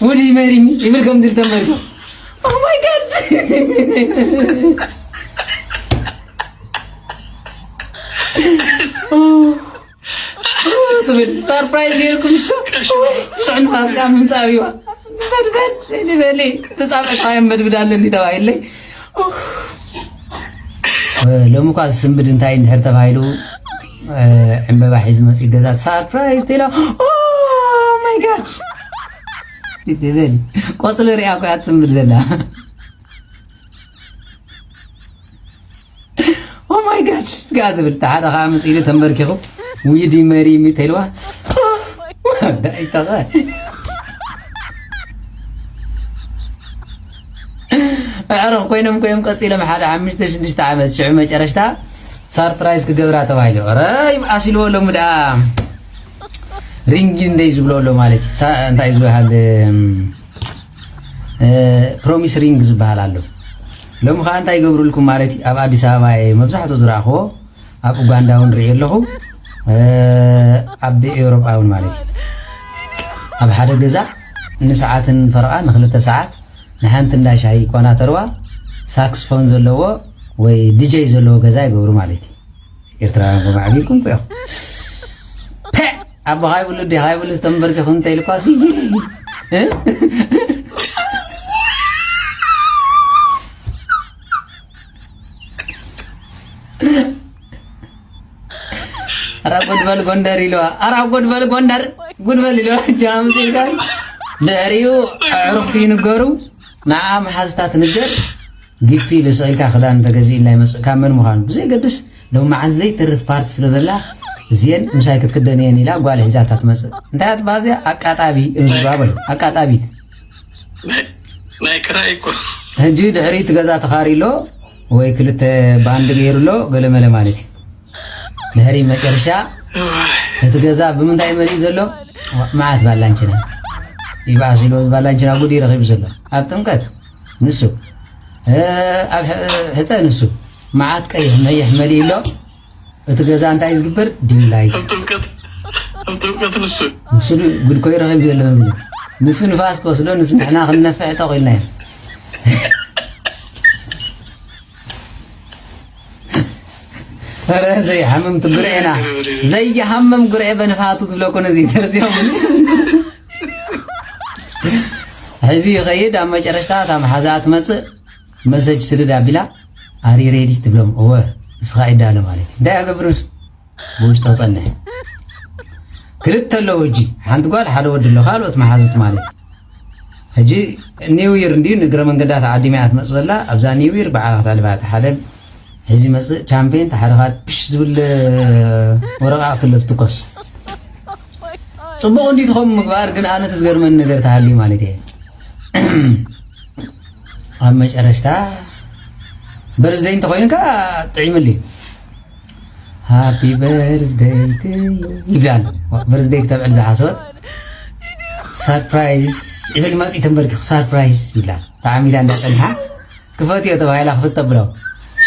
Would you marry me? ይብል ከምዚ ተንበርኪኹ። Oh my God! ትብል ሰርፕራይዝ ጌርኩም ሽቶ ሽዑ ንፋስ ከኣ ምምፃእ ኣብዋ። በድበድ ይበሊ። ተፃበ ካየን በድብድ ኣለኒ ተባሂለይ። ሎሚ እኳ ዝስንብድ እንታይ እንድሕር ተባሂሉ ዕምበባ ሒዙ መፂኡ ገዛ ሰርፕራይዝ ተይሎ። Oh my God! ይበሊ። ቆፅሊ ሪኣ እኮ እያ ትስንብድ ዘላ። Oh my God! ጋ ትብል። ሓደ ከዓ መፂኡ ተንበርኪኹ። ውይዲ መሪ ሚተይልዋ። ዳይታኸ። ኣዕሩኽ ኮይኖም ኮይኖም ቀፂሎም ሓደ ሓሙሽተ ሽዱሽተ ዓመት ሽዑ መጨረሽታ ሰርፕራይዝ ክገብራ ተባሂሉ። ኧረ ይብኣስ ኢልዎ ሎሚ ደኣ ሪንግ እንደይ ዝብሎ ኣሎ ማለት እዩ። ሳ-፣ እንታይ ዝበሃል፣ እም፣ እ፣ ፕሮሚስ ሪንግ ዝበሃል ኣሎ። ሎሚ ኸዓ እንታይ ይገብሩልኩም ማለት እዩ? ኣብ ኣዲስ ኣበባ እየ መብዛሕትኡ ዝረኣኽዎ፣ ኣብ ኡጋንዳ እውን ርእየ ኣለኹ፣ እ፣ ኣብ ኤውሮጳ እውን ማለት እዩ። ኣብ ሓደ ገዛ ንሰዓትን ፈረቓ ንክልተ ሰዓት ንሓንቲ እንዳ ሻሂ ይቆናተርዋ፣ ሳክስፎን ዘለዎ ወይ ዲጀይ ዘለዎ ገዛ ይገብሩ ማለት እዩ። ኤርትራውያን ከማዕቢልኩም እኮ እዮም። ፐ! ኣቦኻ ይብሉ፣ ኣዴኻ ይብሉ፣ ዝተንበርኪኹም እንተኢልኳሲ። እ? ኣራ ጉድ በል ጎንደር ኢልዋ። ኣራ ጉድ በል ጎንደር፣ ጉድ በል ኢልዋ። ጃምስ ኢልካ። ድሕሪኡ ኣዕሩኽቲ ይንገሩ። ንዓ መሓዝታ ትንገር። ጊፍቲ ኢሉ ስኢልካ ክዳን ተገዚእላ ይመጽእ። ካብ መን ምዃኑ ብዘይገድስ፣ ሎሚ መዓልቲ ዘይትርፍ ፓርቲ ስለ ዘላ፣ እዚኤን ምሳይ ክትክደን እየን ኢላ ጓል ሒዛታ ትመጽእ። እንታይ እያ ትበሃል እዚኣ? ኣቃጣቢ እዮም ዝብልዋ በሉ። ኣቃጣቢት። ናይ፣ ናይ ክራይ እኮ። ሕጂ ድሕሪ እቲ ገዛ ተኻሪሎ ወይ ክልተ ባንድ ገይሩሎ ገለመለ ማለት እዩ። ድሕሪ መጨረሻ እቲ ገዛ ብምንታይ መሊኡ ዘሎ? መዓት ባላንችና። ይብኣስ ኢሉ ባላንችና ጉድ ረኺቡ ዘሎ። ኣብ ጥምቀት ንሱ፣ እ፣ ኣብ ሕ-፣ ሕፀ ንሱ። መዓት ቀይሕ መይሕ መሊኡ ኣሎ። እቲ ገዛ እንታይ ዝግበር? ዲም ላይት። ኣብ ጥምቀት፣ ኣብ ጥምቀት ንሱ። ንሱ ድ-፣ ጉድ ኮይ ረኺቡ ዘሎ እዚ። ንሱ ንፋስ ክወስዶ፣ ንሱ ንሕና ክንነፍሕ ጠቕ ኢልና ኢና። ኧረ ዘይሓምም ትጉርኤና። ዘይሓምም ጉርኤ በንፋቱ ዝብሎ እኮ ነዚ ተረዲኦም። ሕዚ ይኸይድ፣ ኣብ መጨረሽታ እታ መሓዛኣ ትመጽእ፣ መሰጅ ስድድ ኣቢላ፣ "Are you ready?" ትብሎም። "እወ፣ እስኻ ይዳሎ" ማለት እዩ። እንታይ ኣገብርስ? ብውሽጢ ክጸንሕ። ክልተ ኣለዉ ሕጂ፣ ሓንቲ ጓል፣ ሓደ ወዲ ኣሎ፣ ካልኦት መሓዙት ማለት እዩ። ሕጂ ኒው ይር እንድዩ፣ ንእግረ መንገዳ ተዓዲማ እያ ትመጽእ ዘላ። ኣብዛ ኒው ይር ባዕላ ክተዕልባ እያ፣ ሓደ ሒዙ ይመጽእ ቻምፔን፣ ሓደ ኻዓ ፕሽ ዝብል ወረቓቕቲ ኣሎ ዝትኮስ። ጽቡቕ እንድዩ ትኸውን ምግባር፣ ግን ኣነ እቲ ዝገርመኒ ነገር ተሃልዩ ማለት እየ። ኣብ መጨረሽታ በርዝደይ እንተኾይኑ ከኣ ጥዒምሉ እዩ። ሃፒ በርዝደይ ቱ ዩ ይብላን። በርዝደይ ክተብዕል ዝሓሰበት ሰርፕራይዝ ይብል መፂ ተንበርኪኹ ሰርፕራይዝ ይብላ። ተዓሚላ እንዳፀንሓ ክፈትዮ ተባሂላ ክፍት ተብሎ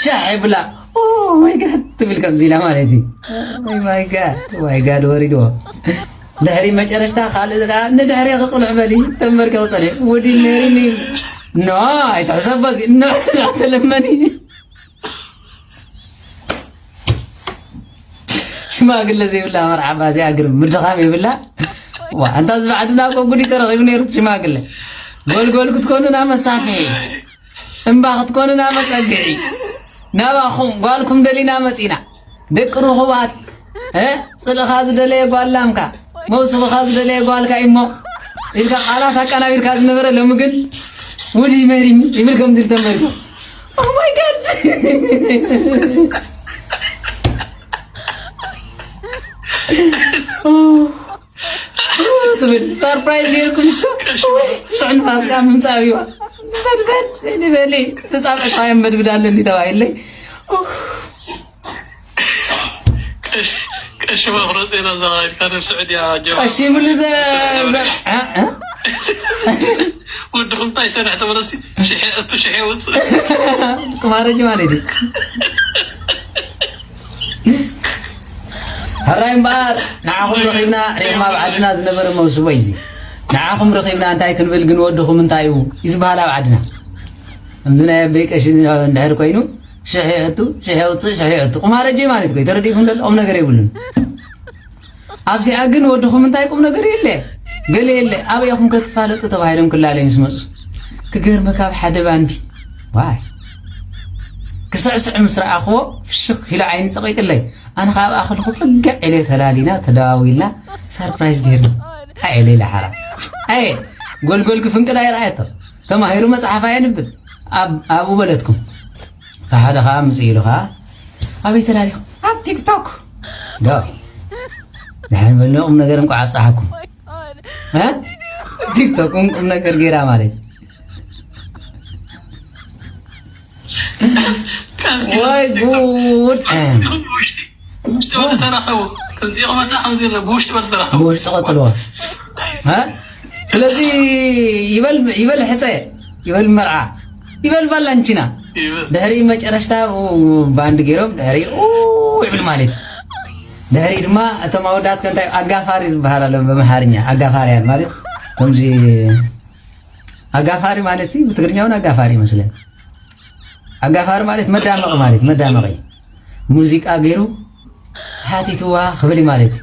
ሻሕ ይብላ። ኦ ማይ ጋድ ትብል ከምዚ ኢላ ማለት እዩ። ኦ ማይ ጋድ፣ ማይ ጋድ ወሪድዎ። ድሕሪ መጨረሽታ ካልእ ከኣ ንድሕሪ ክቕልዕ በሊ ተንበርኪኹ ፀኒሑ። ውዲ ሜሪ ሚ ኖ ኣይትሕሰቦ እዚ ኖ ተለመኒ። ሽማግለ ዘይብላ መርዓባ እዚኣ ግርም ምድኻም የብላ። ዋ፣ ኣንታ እዚ ባዕድና እኮ ጉድ እዩ ተረኺቡ ነይሩ እቲ ሽማግለ። ጎልጎል ክትኮኑና መሳፍሒ፣ እምባ ክትኮኑና መጸግዒ። ናባኹም ጓልኩም ደሊና መጺና። ደቂ ርኹባት፣ እ፣ ጽልእኻ ዝደለየ ጓል ላምካ፣ መውስኽኻ ዝደለየ ጓልካ እሞ ኢልካ ቃላት ኣቀናቢርካ ዝነበረ ሎሚ ግን ውዲ መሪኒ ይብል ከምዚ ተንበርኪኹ። Oh my God! ትብል ሰርፕራይዝ ጌርኩም ሽቶ ሽዑ ንፋስ ከኣ ምምፃእ ኣብዋ። በድበድ ይበሊ። ተፃበ ካየን በድብድ ኣለኒ ተባሂለይ። ቀሺ መኽሮ ዜና እዛ ኢልካ ነብሲ ዕድያ ጀባ ቀሺ ይብሉ ዘ-፣ ዘ-፣ እ-፣ እ-፣ ወድኹም እንታይ ሰንሕ ተመለሲ ሽሐ፣ እቱ ሽሐ ውፅእ። ክማረጅ ማለት እዩ። ሕራይ እምበኣር ንዓኹም ረኺብና፣ ሪኹም ኣብ ዓድና ዝነበረ መውስቦ እዩ እዚ። ንዓኹም ረኺብና እንታይ ክንብል ግን ወድኹም እንታይ እዩ ዝበሃል ኣብ ዓድና። ከምዚ ናይ ኣበይ ቀሺ እንድሕር ኮይኑ ሽሕ ይእቱ፣ ሽሕ የውፅእ፣ ሽሕ የእቱ። ቁማረጀ ማለት እኮ እዩ። ተረዲእኩም ዘሎ ቁም ነገር የብሉን። ኣብዚኣ ግን ወድኹም እንታይ ቁም ነገር የለ፣ ገለ የለ። ኣበይ ኢኹም ከትፋለጡ ተባሂሎም ክላለዩ ምስ መፁ ክገርመካ፣ ኣብ ሓደ ባንዲ ዋይ ክስዕስዕ ምስ ረኣኽዎ ፍሽኽ ኢሉ ዓይኒ ፀቒጥለይ። ኣነ ካብ ኣኽልኹ ፅግዕ ኢለ ተላሊና ተደዋዊልና ሳርፕራይዝ ገይርና። ኣየ ሌላ ሓራ ኣየ ጎልጎል ክፍንቅል ኣይረኣየቶ። ተማሂሩ መፅሓፍ ኣየንብብ። ኣብ ኣብኡ በለትኩም። እታ ሓደ ኸዓ ምፅእ ኢሉ ኸዓ ኣበይ ተላሊኹ ኣብ ቲክቶክ ዶ ድሓን በልና ቁም ነገር እንኳዕ ኣብፀሓኩም። እ? ቲክቶክ እውን ቁም ነገር ገይራ ማለት ወይ ጉድ። ውሽጢ በሉ ተራኸቡ። ከምዚኦም መታ ከምዚ ኢልና ብውሽጢ በሉ ተራኸቡ። ብውሽጢ ቀፅልዎ። እ? ስለዚ ይበል ይበል ሕፀ ይበል መርዓ ይበል ባላንቺና። ይበል። ድሕሪ መጨረሽታ ኡ፣ ባንድ ገይሮም ድሕሪ ኡ ይብል ማለት እዩ። ድሕሪ ድማ እቶም ኣወዳት ከንታይ ኣጋፋሪ ዝበሃል ኣሎ ብኣምሓርኛ ኣጋፋርያን ማለት ከምዚ ኣጋፋሪ ማለት ሲ ብትግርኛ እውን ኣጋፋሪ ይመስለኒ። ኣጋፋሪ ማለት መዳመቒ ማለት መዳመቒ ሙዚቃ ገይሩ ሓቲትዋ ክብል እዩ ማለት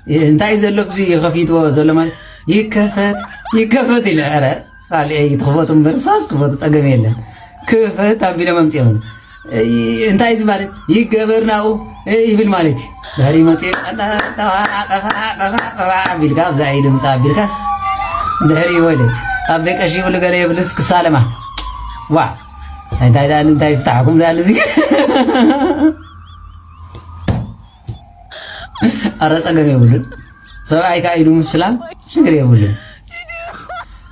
እዩ። እንታይ ዘሎ ብዚ ከፊትዎ ዘሎ ማለት ይከፈት ይከፈት ኢለ ኧረ ካልእ ይትኽፈቱ እምበር ሳስ ክፈቱ ጸገም የለን። ክፈት ኣቢሎም ኣምጺኦም እንታይ እዚ ማለት ይገበር ናብኡ ይብል ማለት እዩ። ድሕሪ መጺኡ ጠፋ ጠፋ ጠፋ ጠፋ ኣቢልካ ኣብዛ ኢዱ ምጻ ኣቢልካስ ድሕሪ ወደ ኣብ ቤቀሽ ይብሉ ገለ የብልስ ክሳለማ ዋ እንታይ ዳል እንታይ ይፍታሕኩም ዳል እዚ ኣረ ጸገም የብሉን። ሰብኣይ ከኣ ኢሉ ምስላም ሽግር የብሉን።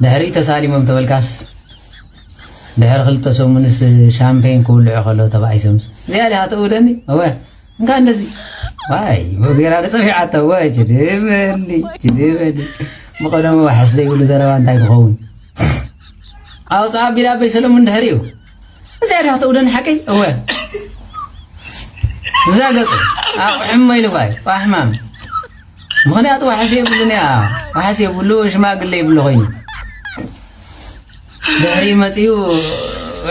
ድሕሪ ተሳሊሞም ተበልካስ ድሕሪ ክልተ ሰሙንስ ሻምፔን ክውልዑ ከለዉ ተባኢሶምስ እዚኣ ዲኻ ተእውደኒ እወ እንካ እንደዚ ዋይ ወጌራ ንጸፊዓቶ እወ ችድበሊ ችድበሊ ብቐደሙ ዋሕስ ዘይብሉ ዘረባ እንታይ ክኸውን ኣውፅኣ ኣቢላ ኣበይ ሰለሙን ድሕሪኡ እዚኣ ዲኻ ተእውደኒ ሓቀይ እወ እዛ ገፁ ኣቑሕሞ ኢሉ ባይ ኣሕማም ምኽንያቱ ዋሕስ የብሉን እያ ዋሕስ የብሉ ሽማግለ ይብሉ ኮይኑ ድሕሪ መፂኡ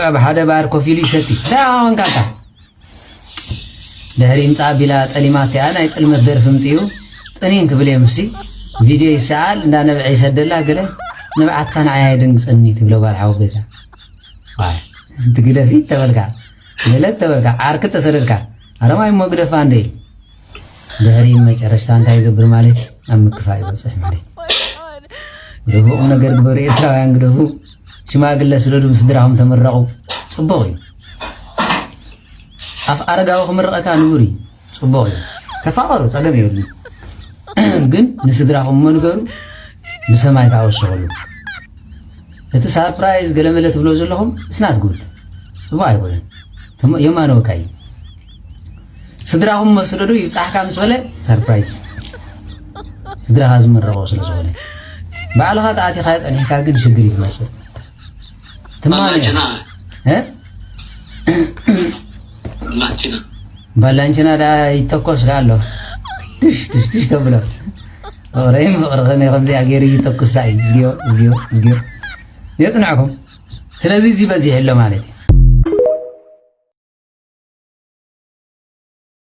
ኣብ ሓደ ባር ኮፍ ኢሉ ይሰቲ እንታይ ኣኾንካታ ድሕሪ ምፃ ኣቢላ ጠሊማ እቲኣ ናይ ጥልመት ደርፊ ምፅኡ ጥኒን ክብል እየ ምሲ ቪድዮ ይሰኣል እንዳነብዐ ይሰደላ ገለ ንብዓትካ ንዓይ ኣይደንግፀኒ ትብሎ ጓል ሓወቦይታ ትግደፊ ተበልካ ገለ ተበልካ ዓርክ ተሰደድካ ኣረማይ እሞ ግደፋ እንደ ኢሉ ድሕሪ መጨረሽታ እንታይ ይገብር ማለት ኣብ ምክፋእ ይበፅሕ ማለት ግደፉ ቁም ነገር ግበሩ ኤርትራውያን ግደፉ ሽማግለ ስደዱ ምስድራኹም ተመረቑ ፅቡቕ እዩ ኣፍ ኣረጋዊ ክምርቐካ ንቡር እዩ ፅቡቕ እዩ ተፋቐሩ ፀገም የብሉ ግን ንስድራኹም መንገሩ ብሰማይ ከዓ ወስኸሉ እቲ ሳርፕራይዝ ገለመለ ትብሎ ዘለኹም ስናት ጉድ ፅቡቕ ኣይኮነን የማነወካ እዩ ስድራኹም መስደዱ ይብፃሕካ ምስ በለ ሳርፕራይዝ ስድራኻ ዝመረቆ ስለ ዝኾነ ባዕልኻ ተኣቲኻ ፀኒሕካ ግን ሽግር እዩ ትመፅእ ትማነ ባላንችና እ? ባላንችና ባላንችና ዳ ይተኮስ ኣሎ ድሽ ድሽ ድሽ ተብሎ ፍቕረይም ፍቕሪ ከመይ ከምዚኣ ገይሩ ይተኩሳ እዩ ዝግዮ ዝግዮ ዝግዮ የፅንዕኩም ስለዚ እዚ በዚሕ ኣሎ ማለት እዩ